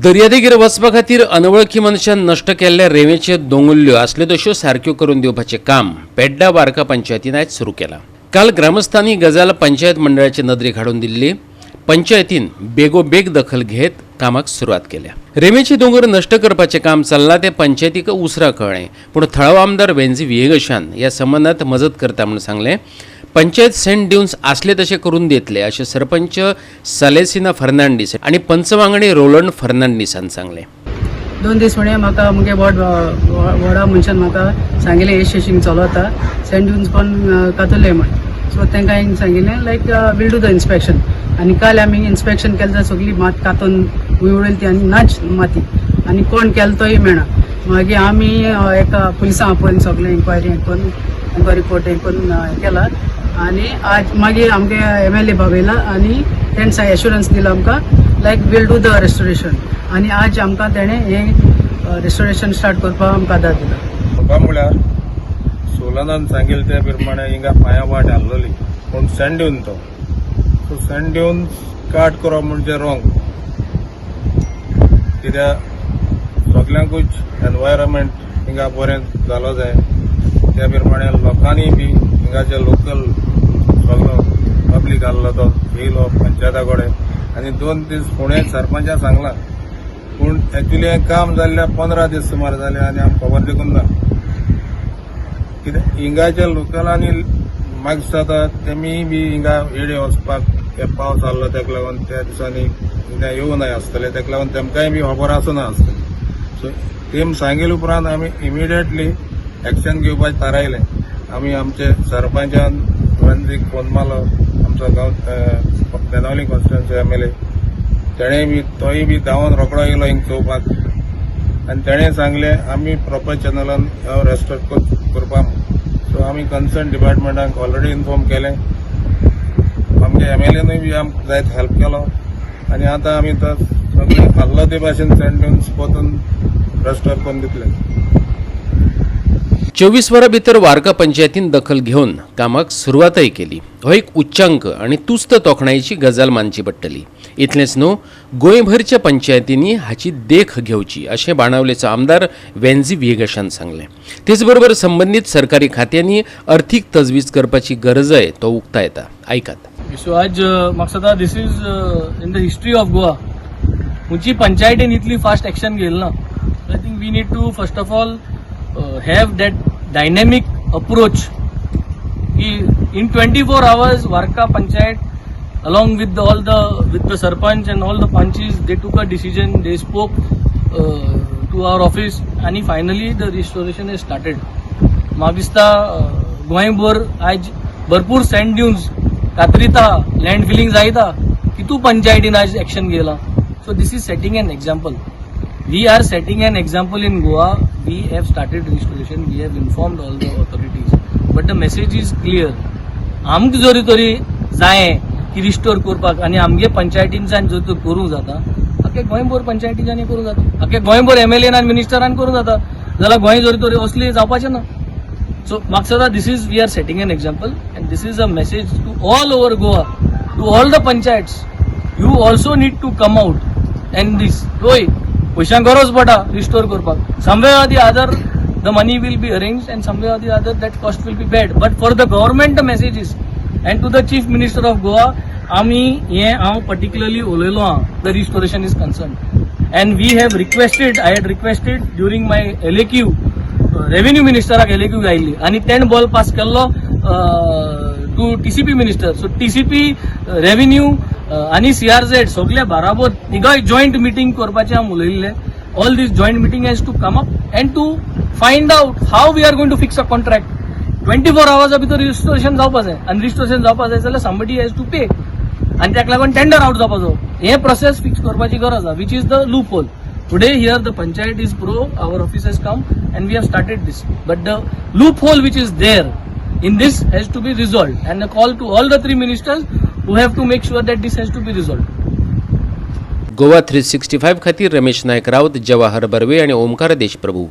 दर्यादेगेर वचपा खातीर अनवळखी मनशान नश्ट केल्ल्या रेंवेचे दोंगुल्ल्यो आसल्यो तश्यो सारक्यो करून दिवपाचें काम पेड्डा वार्का पंचायतीन आयज सुरू केलां. काल ग्रामस्थांनी ही गजाल पंचायत मंडळाचे नदरेक हाडून दिल्ली. पंचायतीन बेगोबेग दखल घेत कामाक सुरवात केल्या. रेंवेचे दोंगर नश्ट करपाचें काम चल्लां तें पंचायतीक उसरां कळ्ळें, पूण थळावो आमदार वेन्झी व्हिएगशान ह्या संबंदांत मजत करता म्हूण सांगलें. पंचायत सेंट ड्युन्स आसले तशें करून दितले अशें सरपंच सालेसिना फर्नांडीस आनी पंचवांगडी रोलंड फर्नांडीसान सांगलें. 2 दीस फुडें म्हाका मुगे वॉर्ड वॉर्डा मनशान म्हाका सांगिल्लें, हे स्टेशन चलता, सेंट ड्युन्स पण कातरले म्हण. सो तांकां हांवें सांगिल्लें, like, we'll do the inspection. आनी काल आमी इन्स्पेक्शन केलें जाल्यार सगळी मात कातून उडयली ती आनी नाच माती आनी कोण केलो तोय मेळना. मागीर आमी एका पुलिसां आपोवन सगळें इन्क्वायरी करून, तांकां रिपोर्ट हे करून केला. आनी आज मागीर आमगे एमएलए बाबयला आनी तेणें एश्युरन्स दिला आमकां, like, we'll do the restoration. आनी आज आमकां तेणें हें रेस्टोरेशन स्टार्ट करपाक आमकां आदार दिला. म्हाका म्हळ्यार सोलनान सांगिल्लें त्या प्रमाणे हिंगा पांया वाट आहलोली, पूण सँड ड्यून तो, सो सँड ड्यून काट करप म्हणजे रॉंग, कित्याक सगल्यांकूच एनवायरमेंट हिंगा बरें जालो जाय. त्या प्रमाणे लोकांनी बी हिंगाचे लोकल सगलो पब्लीक आहलो तो येयलो पंचायता कडेन आनी 2 दीस फुडें सरपंचा सांगलां, पूण एक्चुली हें काम जाल्ल्या 15 दीस सुमार जाले आनी आमकां खबर देखून ना. कितें हिंगाच्या लोकलांनी म्हाका दिसता तेमी बी हिंगा येडे वचपाक ते पावस आहलो, तेका लागून त्या दिसांनी हिंगा येवनाय आसतले, तेका लागून तेमकांय बी खबर आसना आसतली. सो तेम सांगिल्ले उपरांत आमी इमिडिएटली एक्शन घेवपाचें थारायलें. आमी आमचे सरपंचान वेंझीक फोन मारलो, आमचो गांव बेनावली कॉन्स्टिट्युएन्सी एमएलए, तेणें बी तोय बी धांवन रोकडो येयलो हिंगा चोवपाक आनी तेणें सांगलें, आमी प्रॉपर चॅनलान रेस्टोर करपाक. सो आमी कन्सर्न डिपार्टमेंटाक ऑलरेडी इन्फॉर्म केलें. आमगे एमएलएनूय बी आमकां जायत हेल्प केलो आनी आतां आमी तो सगळें आहलो ते भाशेन सँड ड्युन्स परतून रेस्टोर करून दितले. 24 वरां भितर वार्का पंचायतीन दखल घेवन कामाक सुरवातय केली. हो एक उच्चांक आनी तुस्त तोखणायेची गजाल मानची पडटली. इतलेंच न्हू, गोंयभरच्या पंचायतींनी हाची देख घेवची अशें बाणावलेचो आमदार वेन्झी व्हिएगशान सांगलें. तेच बरोबर संबंदीत सरकारी खात्यांनी अर्थीक तजवीज करपाची गरजय तो उक्तायता. आयकात. सो आज म्हाका दिसता, this is in the history of Goa, खंयची पंचायतीन इतली फास्ट एक्शन घेयलें ना. I think we need to first of all have that dynamic approach की in 24 hours Varca panchayat, along with the, all the with the sarpanch and all the panchis, they took a decision. They spoke to our office and finally the restoration is started. म्हाका दिसता गोंयभर आयज भरपूर send Dunes कातरिता, land filling जायता. कितू पंचायतीन आयज action घेयला. So this is setting an example. We are setting an example in Goa. We have started restoration. We have informed all the authorities, but the message is clear. आमकां जरी तरी जायें की restore करपाक आनी आमगे पंचायतींच्यान जर तर करूंक जाता, आख्खे गोंयभर पंचायतींच्यानी करूंक जाता, आख्खे गोंयभर एमएलएन आनी मिनिस्टरान करूंक जाता, जाल्यार गोंय जरी तरी असली जावपाचें ना. सो म्हाका दिसता, this is we are setting an example and this is a message to all over Goa, to all the panchayats. You also need to come out and this होय, पयशांक गरज पडटा रिस्टोर करपाक. Somewhere or the other the money will be arranged and somewhere or the other that cost will be paid. But for the government, the message is, and to the Chief Minister of Goa, आमी हे हांव particularly उलयलो आहा, the restoration is concern, and we have requested, I had requested during my LAQ, revenue मिनिस्टराक एलएक्यू घायल्ली आनी तेणें ball pass केल्लो to TCP minister. So TCP, revenue आनी CRZ सगळे बाराबर तिगाय जॉयंट मिटींग करपाचें हांव उलयल्लें. All this joint meeting has to come up and to find out how we are going to fix a contract. 24 आवर्सा भितर restoration जावपा जाय आनी restoration जावपा जाय जाल्यार somebody has to pay आनी ताका लागून टेंडर आउट जावपाचो हे प्रोसेस फिक्स करपाची गरज आहा, which is the loophole. Today here the panchayat is pro, our office has come and we have started this, but the loophole which is there in this has to be resolved, and a call to all the three ministers who have to make sure that this has to be resolved. Goa 365 खातीर रमेश नायक राऊत, जवाहर बर्वे आणि ओमकार देशप्रभू.